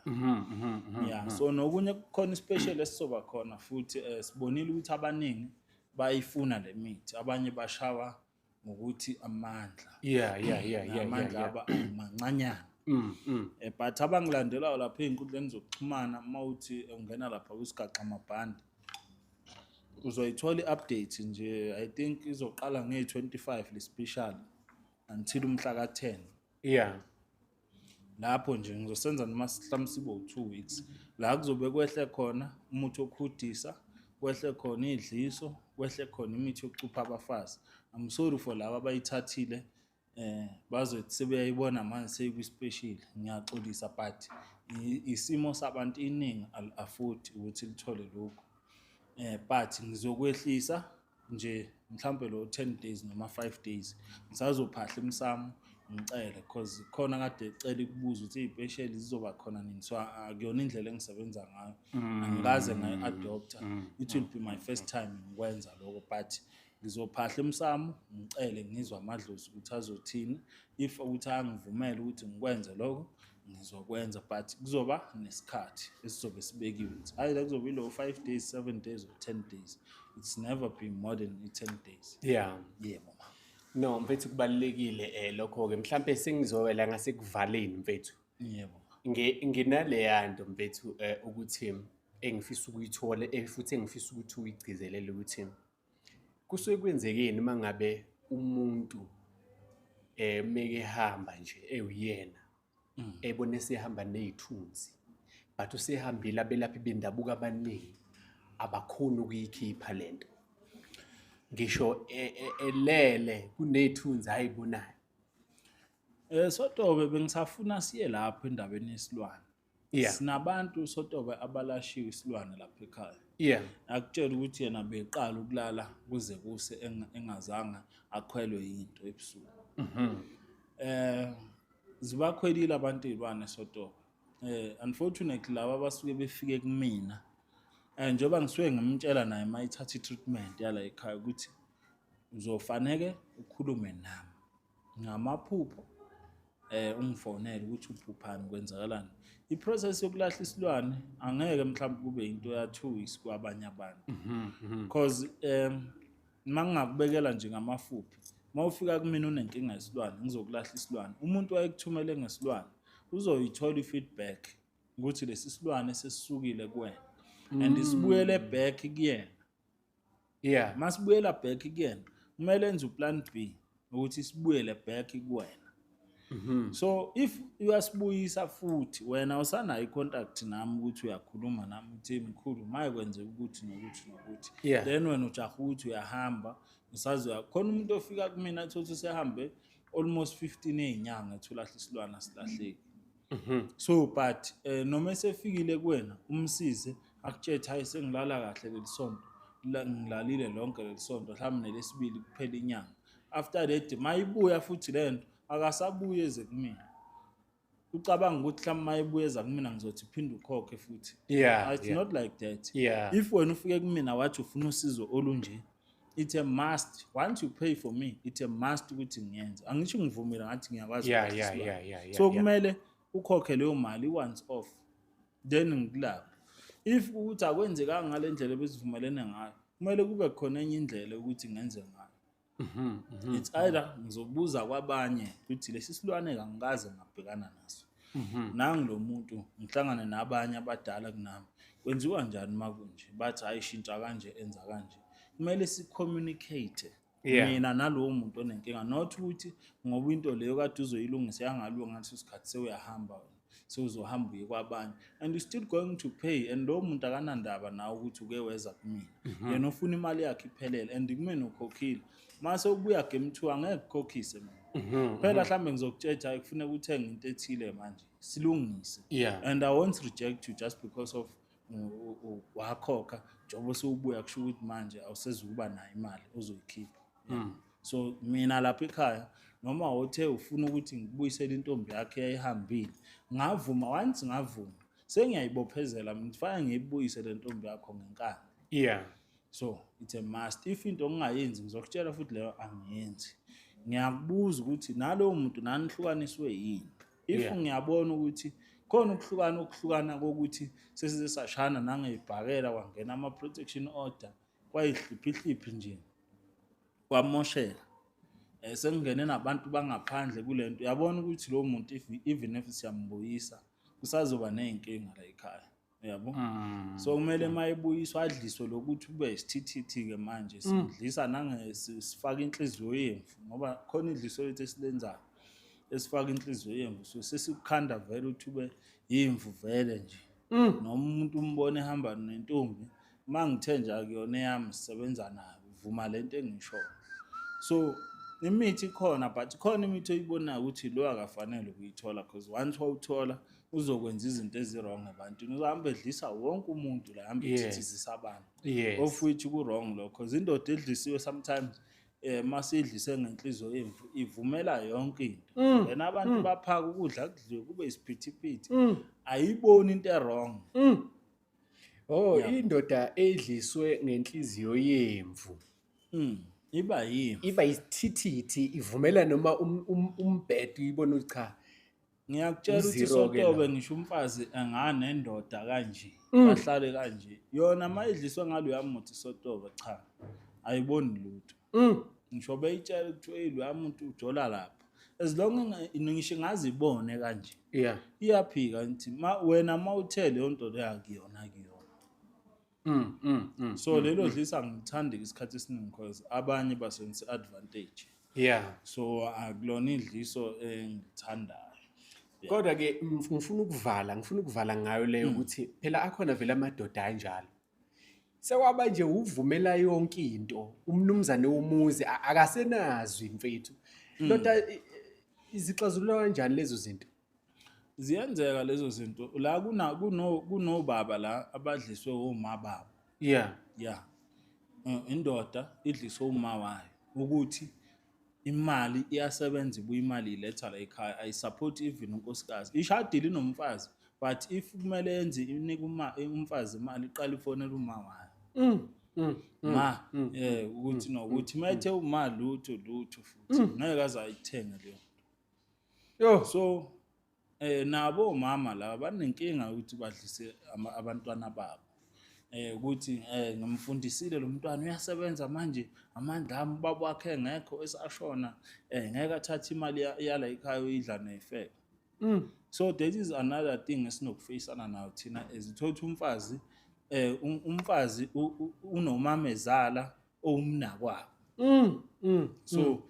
Yeah, so nokunye kukhona ispecial esizoba khona futhi. Sibonile ukuthi abaningi bayifuna le mithi, abanye bashawa ngokuthi amandla amandla aba mancanyana. But abangilandelayo lapha ey'nkundleni zokuxhumana, uma uthi ungena lapha kwisigaxa amabhande, uzoyithola i-update nje. I think izoqala ngeyi-25 le special until umhla ka-10. Lapho nje ngizosenza noma mhlawumbe sibe u-2 weeks, la kuzobe kwehle khona umuthi wokuhudisa, kwehle khona idliso, kwehle khona imithi yokucupha abafazi. I'm sorry for laba abayithathile, bazothi sebeyayibona manje seyikwi-special, ngiyaxolisa, but isimo sabantu iningi ali-afford ukuthi lithole lokhu. But ngizokwehlisa nje mhlampe lo 10 days noma 5 days, ngisazophahla emsamo ngicele, cause khona kade ecela ukubuza ukuthi iy'special zizoba khona nini. So akuyona indlela engisebenza ngayo, angikaze ngayi-adopta. It will be my first time ngikwenza lokho, but ngizophahla emsamo ngicele, ngizwe amadlozi ukuthi azothini. If ukuthi angivumele ukuthi ngikwenze lokho, ngizokwenza, but kuzoba nesikhathi esizobe sibekiwe ukuthi either kuzobe ilo 5 days, 7 days or 10 days. It's never been more than i-10 days. Yebo ma. No mfethu, kubalulekile lokho ke. Mhlambe sengizowela ngasekuvaleni, mfethu. Yebo. Nginaleya nto, mfethu, ukuthi engifisa ukuyithola, futhi engifisa ukuthi uyigcizelele, ukuthi kusuke kwenzekeni uma ngabe umuntu meke hamba nje ewuyena, ebone sehamba ney'thunzi, but usehambile abelaphi bendabuko abaningi, abakhoni ukuyikhipha lento, ngisho elele kuney'thunzi ayibonayo? Sotobe, bengisafuna siye lapho endabeni yesilwane. Sinabantu, Sotobe, abalashiwe isilwane lapha ekhaya. Akutshela ukuthi yena beqala ukulala kuze kuse engazange akhwelwe yinto ebusuku. Zibakhwelile abantu iy'lwane, Sotobe. Unfortunately laba abasuke befike kumina, njengoba ngisuke ngimtshela naye mayithatha i-treatment yala ekhaya ukuthi uzofaneke ukhulume nami ngamaphupho, ungifonele ukuthi uphuphani, kwenzakalani. I-process yokulahla isilwane angeke mhlawumbe kube into ya 2 weeks kwabanye abantu, because uma ngingakubekela nje ngamafuphi, uma ufika kumina unenkinga yesilwane, ngizokulahla isilwane, umuntu wayekuthumele ngesilwane uzoyithola i-feedback ukuthi lesi silwane sesisukile kuwena and sibuyele back kuyena. Masibuyela back kuyena, kumele enze uplan B ukuthi sibuyele back kuwena. So if uyasibuyisa futhi, wena usanayo i-contact nami ukuthi uyakhuluma nami uthi, "Mkhulu, maye kwenzeka ukuthi nokuthi nokuthi." Then wena ujaha ukuthi uyahamba, usazoya khona umuntu ofika kumina athi uthi usehambe almost 15 ey'nyanga ethi ulahla isilwane, asilahleki. So but noma esefikile kuwena, umsize, akutshele, "Hayi, sengilala kahle leli sonto. Ngilalile lonke leli sonto, mhlawumbe nelesibili, kuphela inyanga." After that mayibuya futhi lento, akasabuye eze kumina, ucabanga ukuthi mhlawumbe mayibuya eza kumina ngizothi phinde ukhokhe futhi. It's not like that. If wena ufike kumina wathi ufuna usizo olunje, it's a must. Once you pay for me, it's a must ukuthi ngiyenze. Angisho ngivumile ngathi ngiyakwazi ukulahla isilwane. So kumele ukhokhe leyo mali once off, then ngikulaphe. If ukuthi akwenzekanga ngale ndlela ebesivumelene ngayo, kumele kube khona enye indlela ukuthi ngenze ngayo. It's either ngizobuza kwabanye ukuthi lesi silwane angikaze ngabhekana naso, nangi lo muntu, ngihlangane nabanye abadala kunami, kwenziwa njani uma kunje? Bathi, "Hayi, shintsha kanje, enza kanje." Kumele si-communicate mina nalowo muntu onenkinga, not ukuthi ngoba into leyo kade uzoyilungisa yangalunga ngaleso sikhathi, sewuyahamba wena, sewuzohamba uye kwabanye and you still going to pay, and lowo muntu akanandaba nawe ukuthi uke weza kumina. Yena ufuna imali yakhe iphelele, and kumina ukhokhile. Mase ubuya game two, angeke kukhokhise mina phela. Mhlawumbe ngizokutshela, "Hayi, kufuneka uthenge into ethile manje, silungise." And I won't reject you just because of wakhokha. Njengoba sewubuya kusho ukuthi manje awusezukuba nayo imali ozoyikhipha. So mina lapha ekhaya, noma uthe ufuna ukuthi ngikubuyisele intombi yakhe eyayihambile, ngavuma. Once ngavuma, sengiyayibophezela mina, kufanele ngiyibuyise le ntombi yakho ngenkani. So it's a must. If into ngingayenzi, ngizokutshela futhi leyo angiyenzi. Ngiyakubuza ukuthi nalowo muntu nanihlukaniswe yini. If ngiyabona ukuthi khona ukuhlukana, ukuhlukana kokuthi sesize sashana nangey'bhakela, kwangena ama-protection order, kwayihliphihliphi nje, kwamosheka, sekungene nabantu bangaphandle kule nto, uyabona ukuthi lowo muntu if, even if siyambuyisa, kusazoba ney'nkinga la ekhaya, uyabo. So kumele uma ebuyiswa adliswe lokuthi ube isithithithi-ke manje, simdlisa sifake inhliziyo yemvu, ngoba khona idliso lethu esilenzayo esifaka inhliziyo yemvu. So sesikukhanda vele ukuthi ube yimvu vele nje, noma umuntu umbone ehamba nentombi, uma ngithe nje akuyona eyami, sisebenza nayo, vuma lento engishoyo. So imithi ikhona, but khona imithi oyibonayo ukuthi lo akafanele ukuyithola, because once wawuthola uzokwenza izinto ezi-wrong ebantwini, uzohamba edlisa wonke umuntu la, hamba ethithizisa abantu, of which ku-wrong lokho, because indoda edlisiwe sometimes, masiyidlise ngenhliziyo yemvu, ivumela yonke into. Then abantu baphaka ukudla, kudliwe, kube isiphithiphithi, ayiboni into e-wrong. Oh, indoda edliswe ngenhliziyo yemvu Iba yimvu. Iba isithithithi, ivumela noma umbhedo, uyibona ukuthi cha. Ngiyakutshela ukuthi U-zero-ke sotobe la. Ngisho umfazi anganendoda kanje, bahlale kanje, yona uma idliswe ngaloya muthi sotobe, cha, ayiboni lutho. Ngisho beyitshela ukuthi hey, loya muntu ujola lapha, as long ngisho ingazibone kanje, iyaphika ngithi ma wena ma uthe leyo nto leyo akuyona, akuyona. So lelo dlisa ngithandi isikhathi esiningi because abanye basebenzisa advantage. So akulona idliso engithandayo. Kodwa ke ngifuna ukuvala ngayo leyo ukuthi phela akhona vele amadoda anjalo. Sekwaba nje uvumela yonke into, umnumzane womuzi akasenazwi mfethu. Ndoda, izixazululwa kanjani lezo zinto? Ziyenzeka lezo zinto la kuna kuno kunobaba la abadliswe oma babo. Yeah, indoda idliswe uma wayo ukuthi imali iyasebenza, ibuye imali iletha la ekhaya, ayisupport even unkosikazi. Ishadile, inomfazi, but if kumele yenze, inike umfazi imali, iqala ifonela uma wayo, ma ukuthi nokuthi mayethe uma lutho lutho, futhi ngeke aze ayithenge leyo. Yo. So nabo omama laba banenkinga ukuthi badlise abantwana babo, ukuthi ngimfundisile lo mntwana, uyasebenza manje, amandla ami, ubaba wakhe engekho esashona, ngeke athathe imali yala ekhaya uyidla ney'febe. So that is another thing esinokufeyisana nayo thina, as uthola ukuthi umfazi umfazi unomamezala owumnakwabo. So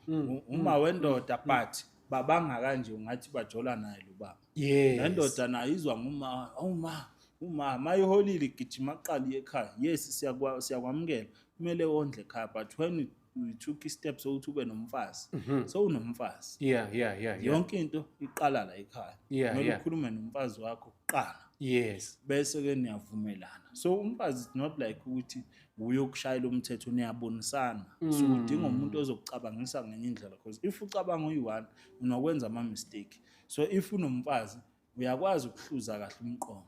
uma wendoda, but babanga kanje, ungathi bajola naye lo baba. Nendoda nayo izwa nguma, uma uma mayiholile igijima kuqala iye ekhaya. Yes, siyakwamukela, kumele wondle ekhaya, but when you took i-step sokuthi ube nomfazi, sowunomfazi, yonke into iqala la ekhaya. Kumele ukhulume nomfazi wakho kuqala, bese-ke niyavumelana. So umfazi, it's not like ukuthi uyokushayela umthetho, niyabonisana. So udinga umuntu ozokucabangisa ngenye indlela, because if ucabanga uyi-one unokwenza ama-mistake. So if unomfazi uyakwazi ukuhluza kahle umqondo.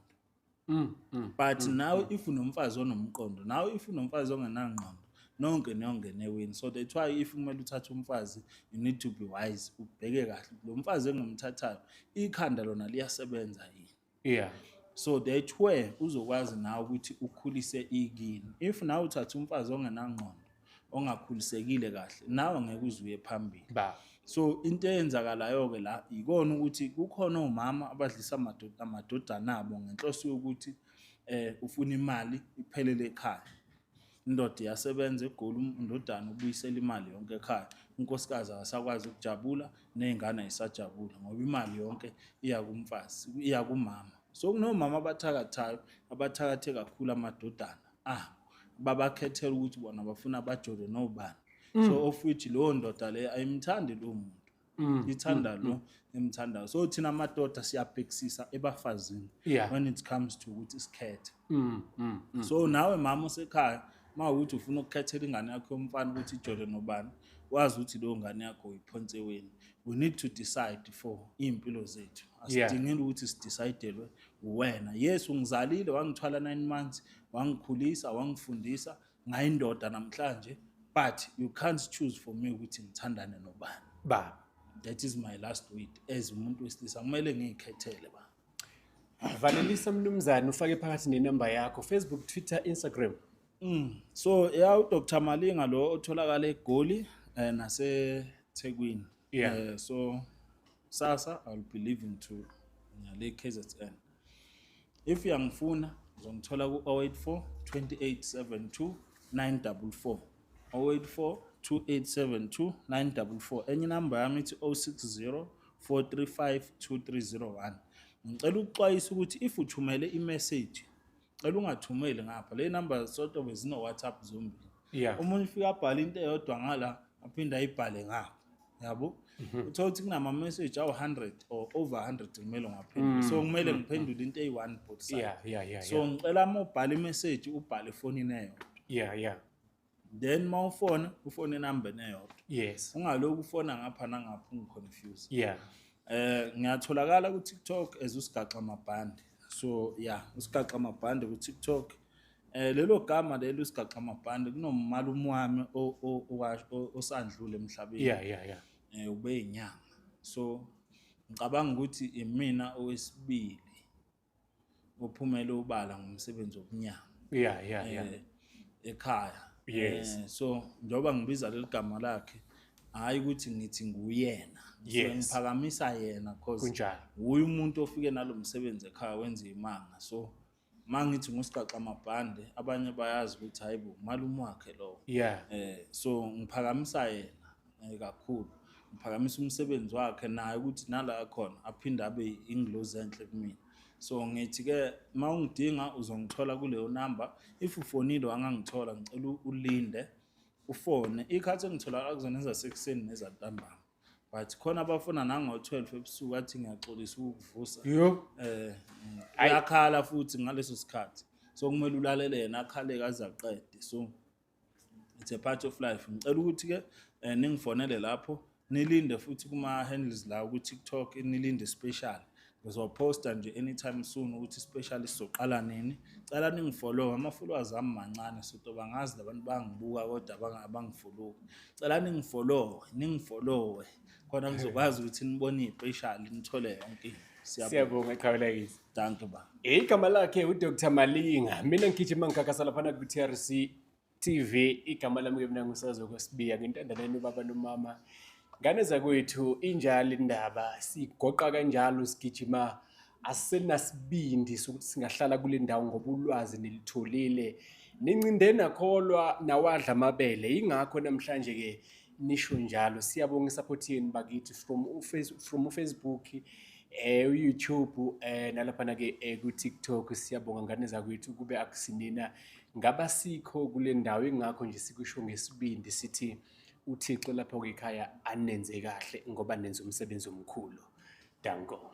But nawe if unomfazi onomqondo, nawe if unomfazi ongenangqondo, nonke niyongena eweni. So that's why if kumele uthathe umfazi, you need to be wise, ubheke kahle lo mfazi engimthathayo, ikhanda lona liyasebenza yini. So that's where uzokwazi nawe ukuthi ukhulise ikini. If nawe uthatha umfazi ongenangqondo, ongakhulisekile kahle, nawe ngeke uze uye phambili. Ba. So into eyenzakalayo-ke la ikona ukuthi kukhona omama abadlisa amadodana abo ngenhloso yokuthi ufuna imali iphelele ekhaya. Indoda iyasebenza eGoli, indodana ubuyisela imali yonke ekhaya, unkosikazi akasakwazi ukujabula, ney'ngane ayisajabula ngoba imali yonke iya kumfazi, iya kumama. So kunomama abathakathayo, abathakathe kakhulu amadodana abo, babakhethela ukuthi bona bafuna bajole nobani. So of which leyo ndoda leyo ayimthandi lowo muntu. Ithanda lo emthandayo. So thina amadoda siyabhekisisa ebafazini when it comes to ukuthi sikhethe. So nawe mama osekhaya, uma ukuthi ufuna ukukhethela ingane yakho yomfana ukuthi ijole nobani, wazi ukuthi leyo ngane yakho uyiphonse weni. We need to decide for iy'mpilo zethu. Asidingile ukuthi sidecidelwe uwena. Yes, ungizalile, wangithwala 9 months, wangikhulisa, wangifundisa, ngayindoda namhlanje, but you can't choose for me ukuthi ngithandane nobani. Baba. That is my last word. As umuntu wesilisa kumele ngiyikhethele ba. Valelisa mnumzane, ufake phakathi nenamba yakho, Facebook, Twitter, Instagram. So ya, uDr Malinga lo otholakala eGoli naseThekwini. So sasa I'll be leaving to ngale KZN. If uyangifuna uzongithola ku 084 2872 944, 084 2872 944. Enye inamba yami ithi 060 435 2301. Ngicela ukuxwayisa ukuthi if uthumele imessage, cela ungathumeli ngapha le number soto bezino WhatsApp zombili. Umuntu ufika abhale into eyodwa ngala, aphinde ayibhale ngapha, yabo, uthola ukuthi kunama-message awu-100 or over 100 kumele ngiwaphendule, so kumele ngiphendule into eyi-one both side. So ngicela uma ubhala imessage ubhale efonini eyodwa. Then uma ufona, ufone enambeni eyodwa. Ungalokhu ufona ngapha nangapha, ungiconfuse. Ngiyatholakala ku TikTok as uSigaxa Mabhande. So yeah, uSigaxa Mabhande ku TikTok. Lelo gama lelo uSigaxa Mabhande kunomalume wami osandlule emhlabeni. Ube inyanga. So ngicabanga ukuthi imina owesibili ophumele ubala ngomsebenzi wobunyanga. Ekhaya. So njengoba ngibiza leli gama lakhe, hayi ukuthi ngithi nguyena. So ngiphakamisa yena cause uye umuntu ofike nalomsebenzi ekhaya wenza imanga. So mangithi nguSigaxa Mabhande, abanye bayazi ukuthi hayibo, malume wakhe lo. So ngiphakamisa yena kakhulu. Ngiphakamisa umsebenzi wakhe naye ukuthi nala khona aphinde abe ingilozi enhle kumina. So ngithi ke mawungidinga uzongithola kuleyo number. If ufonile wangangithola, ngicela ulinde ufone. Ikhathi engitholakala kuzona ezasekuseni nezantambama. But khona abafona nango-12 ebusuku, athi ngiyaxolisa ukukuvusa. Yo. Uyakhala futhi ngaleso sikhathi. So kumele ulalele yena akhale kaze aqede. So it's a part of life. Ngicela ukuthi ke ningifonele lapho, nilinde futhi kuma handles la ku TikTok, nilinde special. Ngizoposta nje anytime soon ukuthi special sizoqala nini. Cela ningifollow, ama followers ami mancane, so bangazi labantu bangibuka kodwa abangifollow. Cela ningifollow, ningifollow khona ngizokwazi ukuthi nibone ispecial, nithole yonke into. Siyabonga. Siyabonga qhawe lakithi. Thank you ba. Igama lakhe uDr Malinga. Mina ngigijima ngigagasa lapha ku TRC TV. Igama lami ke mina nguSazo kwesibiya, ngintandane baba nomama. Ngane zakwethu, injalo indaba, sigoqa kanjalo, sigijima, asenasibindi sokuthi singahlala kule ndawo ngoba ulwazi nilitholile. Nincinde nakholwa nawadla amabele, ingakho namhlanje ke nisho njalo. Siyabonga isupport yenu bakithi from uFacebook, uYouTube, nalaphana ke ku TikTok. Siyabonga ngane zakwethu, kube akusinina ngaba sikho kule ndawo, ingakho nje sikusho ngesibindi sithi uThixo lapho ekhaya anenze kahle ngoba nenza umsebenzi omkhulu. Danko.